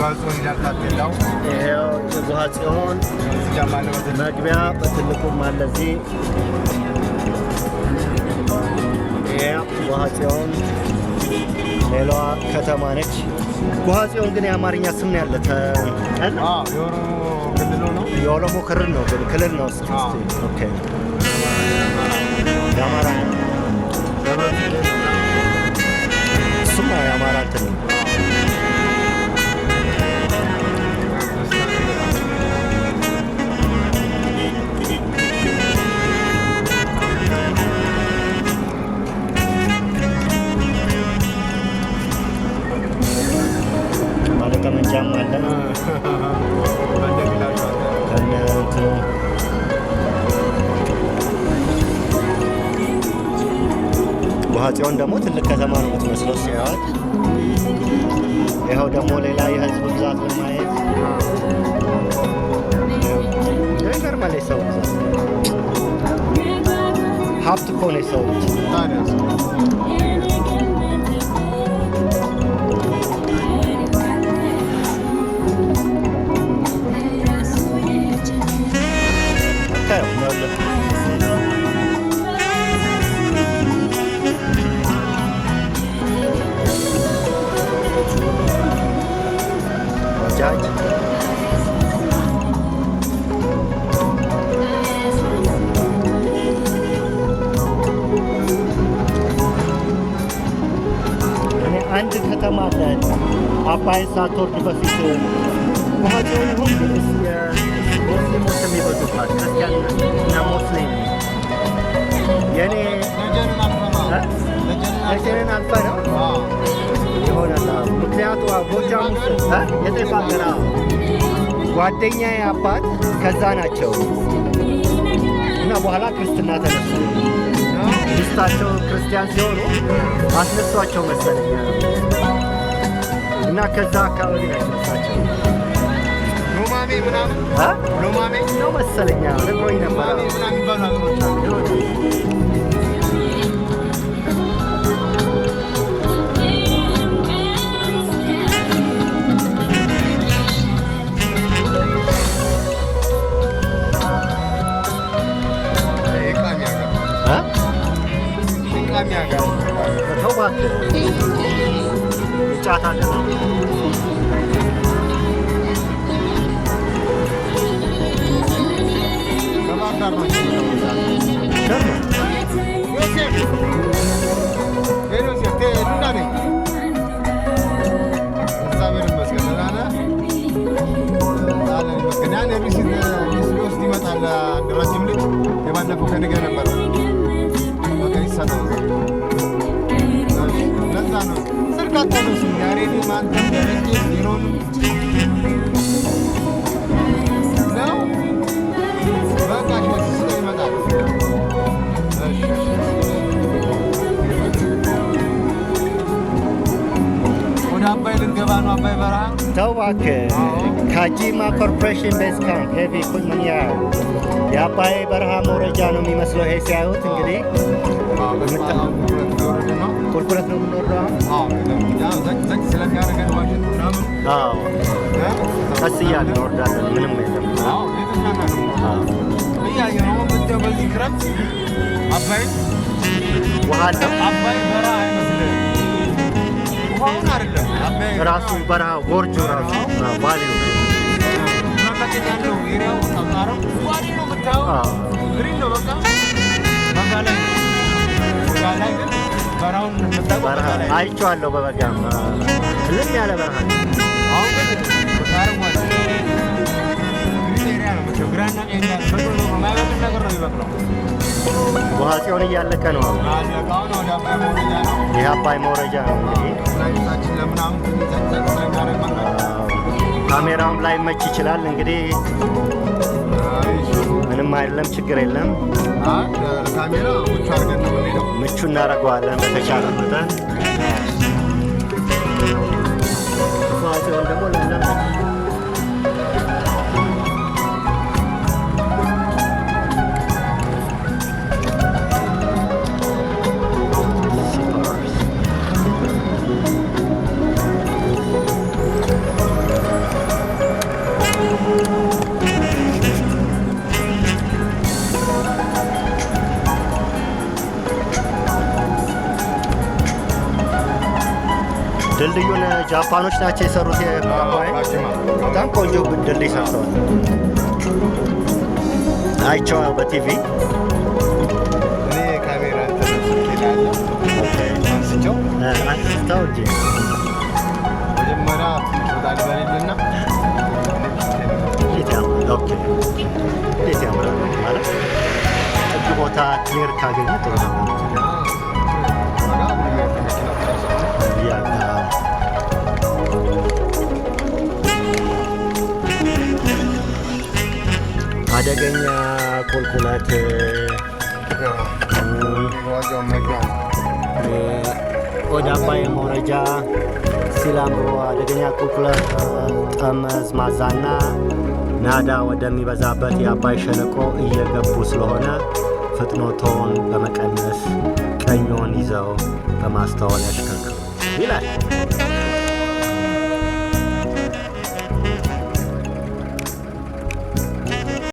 ጎሃጽዮን ይላል ታፔላው። ይሄው የጎሃ ጽዮን እዚህ ጋር ማለት ነው። መግቢያ በትልቁም አለ እዚህ። ይሄው ጎሃ ጽዮን ሌላዋ ከተማ ነች። ጎሃ ጽዮን ግን የአማርኛ ስም ነው ያለ አይደል? አዎ፣ የኦሮሞ ክልል ነው። የኦሮሞ ክልል ነው ግን ክልል ነው። እስኪ እስኪ okay፣ የአማራ ነው። ደብረ ጽጌ ነው። እሱማ የአማራ እንትን ነው። ባለጠመንጃም አለ ከነ እንትኑ። ጎሃ ጽዮን ደግሞ ትልቅ ከተማ ነው የምትመስለው ሲያዩት። ይኸው ደግሞ ሌላ የህዝብ ብዛት ለማየት ይገርማል። የሰው ብዛት ሀብት እኮ ነው የሰው ልጅ። ታዲያስ። ታየው ነው። ባጃጅ። እኔ አንድ ከተማ አለ አባይን ሳትወርድ በፊት፣ ጎሃ ጽዮን ይሁን ግን ሙስሊሞች የሚበዙባት፣ ክርስቲያን እና ሙስሊም የኔ ደጀንን አልፈህ ነው። ደጀንን አልፈህ። ደጀንን አልፈህ ነው ይሆናል። አዎ። ምክንያቱ ጎጃም ውስጥ የጤፍ ሀገር፣ አዎ። ጓደኛዬ አባት ከዛ ናቸው እና በኋላ ክርስትና ተነሱ። ሚስታቸው ክርስቲያን ሲሆኑ አስነሷቸው መሰለኝ እና ከዛ አካባቢ ናቸው እሳቸው። ሉማሜ ምናምን። እ? ሉማሜ። ነው መሰለኝ፣ አዎ፣ ነግሮኝ ነበር። ሉማሜ ምናምን የሚባሉ ሀገሮች አሉ። የቃሚ ሀገር። እ? የቃሚ ሀገር። ተው እባክህ፣ የጫት ሀገር ነው። ከባህር ዳር ናቸው የሚለው። ደግሞ ዮሴፍ፣ hello ዮሴፍ፣ ዱላ ነኝ። እግዚአብሔር ይመስገን፣ ደህና ነህ? አለን ይመስገን። ያን receipt ሊወስድ ይመጣል አንድ ረጅም ልጅ፣ የባለፈው ከእኔ ጋር ነበረው። በቃ ይሰጠው እዛ። እሺ፣ ለዛ ነው ስልክ አታነሱም። ያሬድም አንተም ደረጀ ዜሮንም ነው። በቃ እሺ፣ ስጠው ይመጣል። እሺ እሺ። ወደ አባይ ልንገባ ነው። አባይ በረሃ። ተው እባክህ። ካጂማ Corporation base camp heavy equipment yard፣ የአባይ በረሃ መውረጃ ነው የሚመስለው። ይሄ ሲያዩት እንግዲህ አዎ፣ በስመ አብ፣ ቁልቁለት እየወረድን ነው። ቁልቁለት ነው የምንወርደው አሁን። አዎ፣ ያው ዘቅ ዘቅ ስለሚያደርገን ማሽኑ ምናምን። አዎ፣ ቀስ እያልን እንወርዳለን። ምንም የለም። አዎ፣ እየተዝናና ነው። እያየህ ነው። አሁን ብታየው በዚህ ክረምት አባይ ውሃ አለው። አባይ በረሃ አይመስልህም። ውሃውን አይደለም አባይ ራሱ በረሃ gorge ኡ ራሱ valley ው። መቀጨት ያለው area ው ጠጣረው valley ነው የምታየው። Green ነው በቃ። በጋ ላይ ግን በረሃውን የምታውቀው በረሃ በጋ ላይ ነው። አይቼዋለሁ። በበጋም እልም ያለ በረሃ ነው። አሁን ግን በቃ አረንጓዴ green area ነው የምታየው። ግራና ቀኝ ያለ በቅሎ ነው፣ የማይበቅል ነገር ነው የሚበቅለው። ጎሃ ጽዮን እያለቀ ነው አሁን። አለቀ። አሁን ወደ አባይ መውረጃ ነው። ይህ አባይ መውረጃ ነው እንግዲህ። ላይታችን ለምናምን ትንሽ ዘቅ ዘቅ ስለሚያደርግ መንገድ ካሜራውም ላይ መች ይችላል እንግዲህ። አይ፣ ምንም አይደለም፣ ችግር የለም። አይ፣ ካሜራ ምቹ አድርገን ነው የምንሄደው። ምቹ እናደርገዋለን በተቻለ መጠን። ጎሃ ጽዮን ደግሞ ለምለም ነች። ጃፓኖች ናቸው የሰሩት። የአባይ በጣም ቆንጆ ድልድይ ሰርተዋል። አይቼዋለሁ በቲቪ። እኔ ካሜራ እንትን ስልኬ ላይ አለ፣ አንስቼው። አንስተው እንጂ። መጀመሪያ ትንሽ ወጣ ልበልልና እንዴት ያምራል! Okay፣ እንዴት ያምራል! ማለት ጥግ ቦታ clear ካገኘ ጥሩ ነው። Yeah. አደገኛ ቁልቁለት። ዋጋው መግቢያ ነው። ወደ አባይ መውረጃ ሲል አንብቦ። አደገኛ ቁልቁለት፣ ጠመዝማዛና ናዳ ወደሚበዛበት የአባይ ሸለቆ እየገቡ ስለሆነ ፍጥነቶን በመቀነስ ቀኞን ይዘው በማስተዋል ያሽከርክሩ ይላል።